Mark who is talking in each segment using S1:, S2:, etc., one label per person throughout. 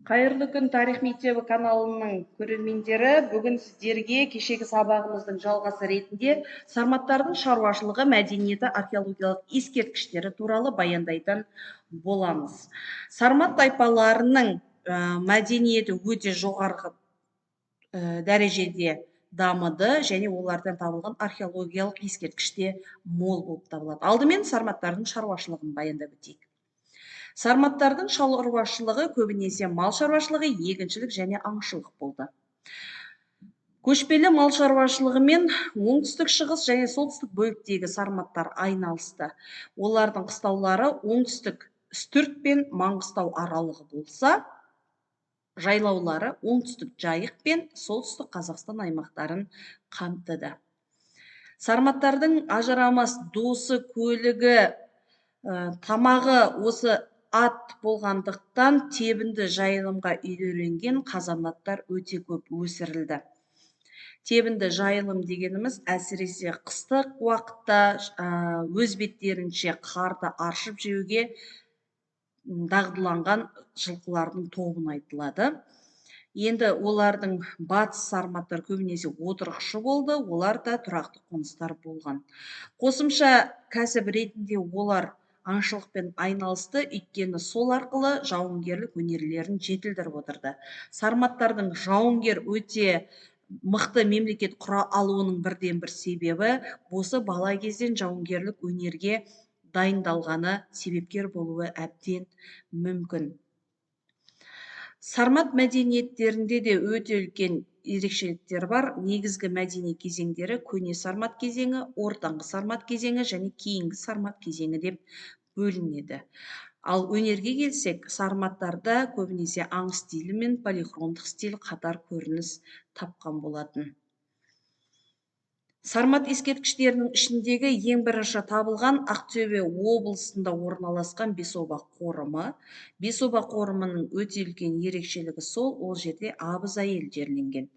S1: Қайырлы күн, Тарих мектебі каналының көрермендері! Бүгін сіздерге кешегі сабағымыздың жалғасы ретінде сарматтардың шаруашылығы, мәдениеті, археологиялық ескерткіштері туралы баяндайтын боламыз. Сармат тайпаларының мәдениеті өте жоғарғы дәрежеде дамыды және олардан табылған археологиялық ескерткіш те мол болып табылады. Алдымен сарматтардың шаруашылығын баяндап өтейік. Сарматтардың шаруашылығы көбінесе мал шаруашылығы, егіншілік және аңшылық болды. Көшпелі мал шаруашылығымен оңтүстік шығыс және солтүстік бөліктегі сарматтар айналысты. Олардың қыстаулары оңтүстік Үстірт пен Маңғыстау аралығы болса, жайлаулары оңтүстік Жайық пен солтүстік Қазақстан аймақтарын қамтыды. Сарматтардың ажырамас досы, көлігі, тамағы осы ат болғандықтан, тебінді жайылымға үйреленген қазанаттар өте көп өсірілді. Тебінді жайылым дегеніміз, әсіресе қыстық уақытта өз беттерінше қарды аршып жеуге дағдыланған жылқылардың тобын айтылады. Енді олардың батыс сарматтар көбінесе отырықшы болды, олар да тұрақты қоныстар болған. Қосымша кәсіп ретінде олар аңшылықпен айналысты, өйткені сол арқылы жауынгерлік өнерлерін жетілдіріп отырды. Сарматтардың жауынгер өте мықты мемлекет құра алуының бірден бір себебі осы бала кезден жауынгерлік өнерге дайындалғаны себепкер болуы әбден мүмкін. Сармат мәдениеттерінде де өте үлкен ерекшеліктер бар. Негізгі мәдени кезеңдері көне сармат кезеңі, ортаңғы сармат кезеңі және кейінгі сармат кезеңі деп бөлінеді. Ал өнерге келсек, сарматтарда көбінесе аң стилі мен полихромдық стиль қатар көрініс тапқан болатын. Сармат ескерткіштерінің ішіндегі ең бірінші табылған Ақтөбе облысында орналасқан Бесоба қорымы. Бесоба қорымының өте үлкен ерекшелігі сол, ол жерде абыз әйел жерленген.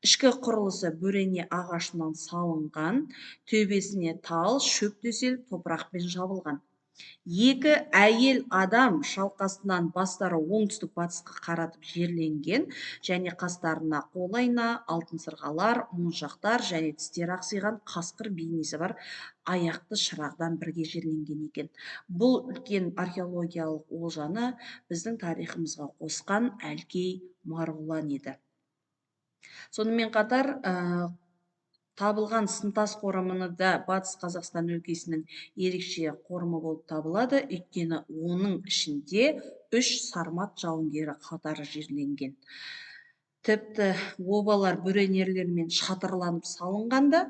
S1: Ішкі құрылысы бөрене ағашынан салынған, төбесіне тал, шөп төселіп, топырақпен жабылған. Екі әйел адам шалқасынан бастары оңтүстік батысқа қаратып жерленген және қастарына қолайна, алтын сырғалар, моншақтар және тістері ақсиған қасқыр бейнесі бар аяқты шырағдан бірге жерленген екен. Бұл үлкен археологиялық олжаны біздің тарихымызға қосқан Әлкей Марғұлан еді. Сонымен қатар табылған Сынтас қорымыны да Батыс Қазақстан өлкесінің ерекше қорымы болып табылады, өйткені оның ішінде үш сармат жауынгері қатары жерленген. Тіпті обалар бөренелермен шатырланып салынғанда,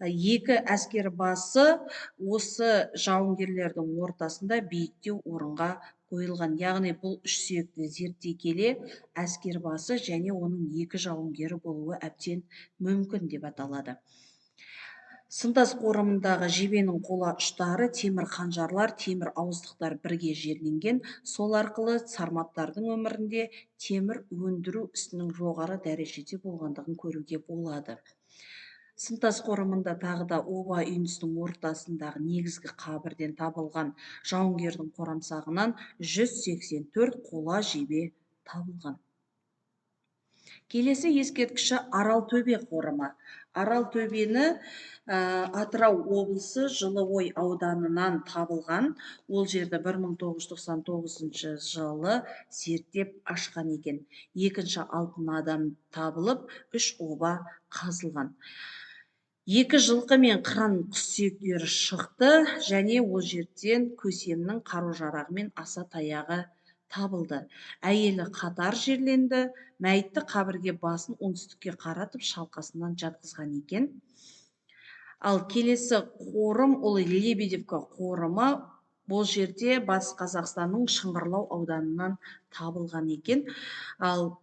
S1: екі әскер басы осы жауынгерлердің ортасында биіктеу орынға қойылған. Яғни бұл үш сүйекті зерттей келе, әскер басы және оның екі жауынгері болуы әбден мүмкін деп аталады. Сынтас қорымындағы жебенің қола ұштары, темір қанжарлар, темір ауыздықтар бірге жерленген. Сол арқылы сарматтардың өмірінде темір өндіру ісінің жоғары дәрежеде болғандығын көруге болады. Сынтас қорымында тағы да оба үйіндісінің ортасындағы негізгі қабірден табылған жауынгердің қорамсағынан 184 қола жебе табылған. Келесі ескерткіші Аралтөбе қорымы. Аралтөбені Атырау облысы Жылыой ауданынан табылған. Ол жерді 1999 жылы зерттеп ашқан екен. Екінші алтын адам табылып, үш оба қазылған. Екі жылқы мен қыран құс сүйектері шықты және ол жерден көсемнің қару-жарағы мен аса таяғы табылды. Әйелі қатар жерленді, мәйітті қабірге басын оңтүстікке қаратып шалқасынан жатқызған екен. Ал келесі қорым ол Лебедевка қорымы. Бұл жерде Батыс Қазақстанның Шыңғырлау ауданынан табылған екен. Ал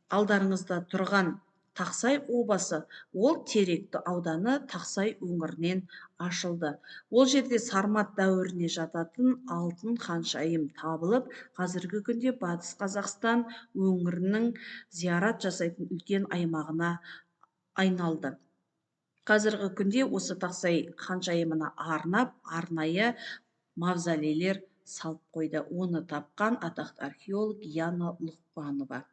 S1: алдарыңызда тұрған Тақсай обасы, ол Теректі ауданы Тақсай өңірінен ашылды. Ол жерде сармат дәуіріне жататын алтын ханшайым табылып, қазіргі күнде Батыс Қазақстан өңірінің зиярат жасайтын үлкен аймағына айналды. Қазіргі күнде осы Тақсай ханшайымына арнап арнайы мавзолейлер салып қойды. Оны тапқан атақты археолог Яна Лұқпанова.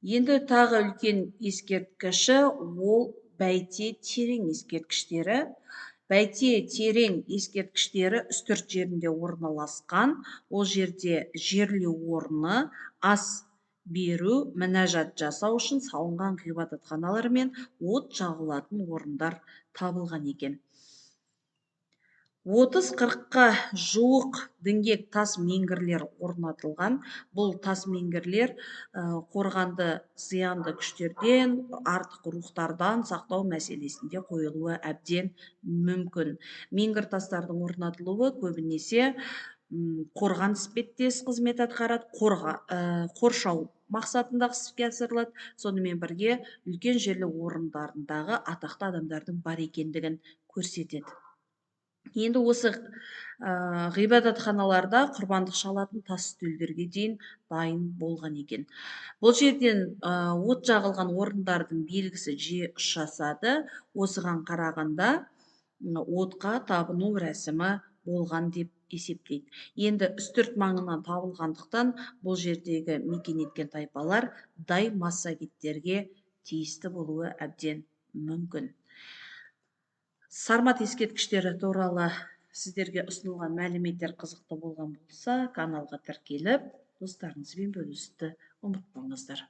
S1: Енді тағы үлкен ескерткіші ол Бәйте терең ескерткіштері. Бәйте терең ескерткіштері Үстірт жерінде орналасқан. Ол жерде жерлеу орны, ас беру, мінәжат жасау үшін салынған ғибадатханалар мен от жағылатын орындар табылған екен. 30-40-қа жуық діңгек тас меңгірлер орнатылған. Бұл тас меңгірлер қорғанды зиянды күштерден, артық рухтардан сақтау мәселесінде қойылуы әбден мүмкін. Меңгір тастардың орнатылуы көбінесе қорған іспеттес қызмет атқарады, қоршау мақсатында іске асырылады. Сонымен бірге үлкен жерлеу орындарындағы атақты адамдардың бар екендігін көрсетеді. Енді осы ғибадатханаларда құрбандық шалатын тас үстелдерге дейін дайын болған екен. Бұл жерден от жағылған орындардың белгісі жиі ұшырасады. Осыған қарағанда отқа табыну рәсімі болған деп есептейді. Енді Үстірт маңынан табылғандықтан бұл жердегі мекен еткен тайпалар дай массагеттерге тиісті болуы әбден мүмкін. Сармат ескерткіштері туралы сіздерге ұсынылған мәліметтер қызықты болған болса, каналға тіркеліп, достарыңызбен бөлісуді ұмытпаңыздар.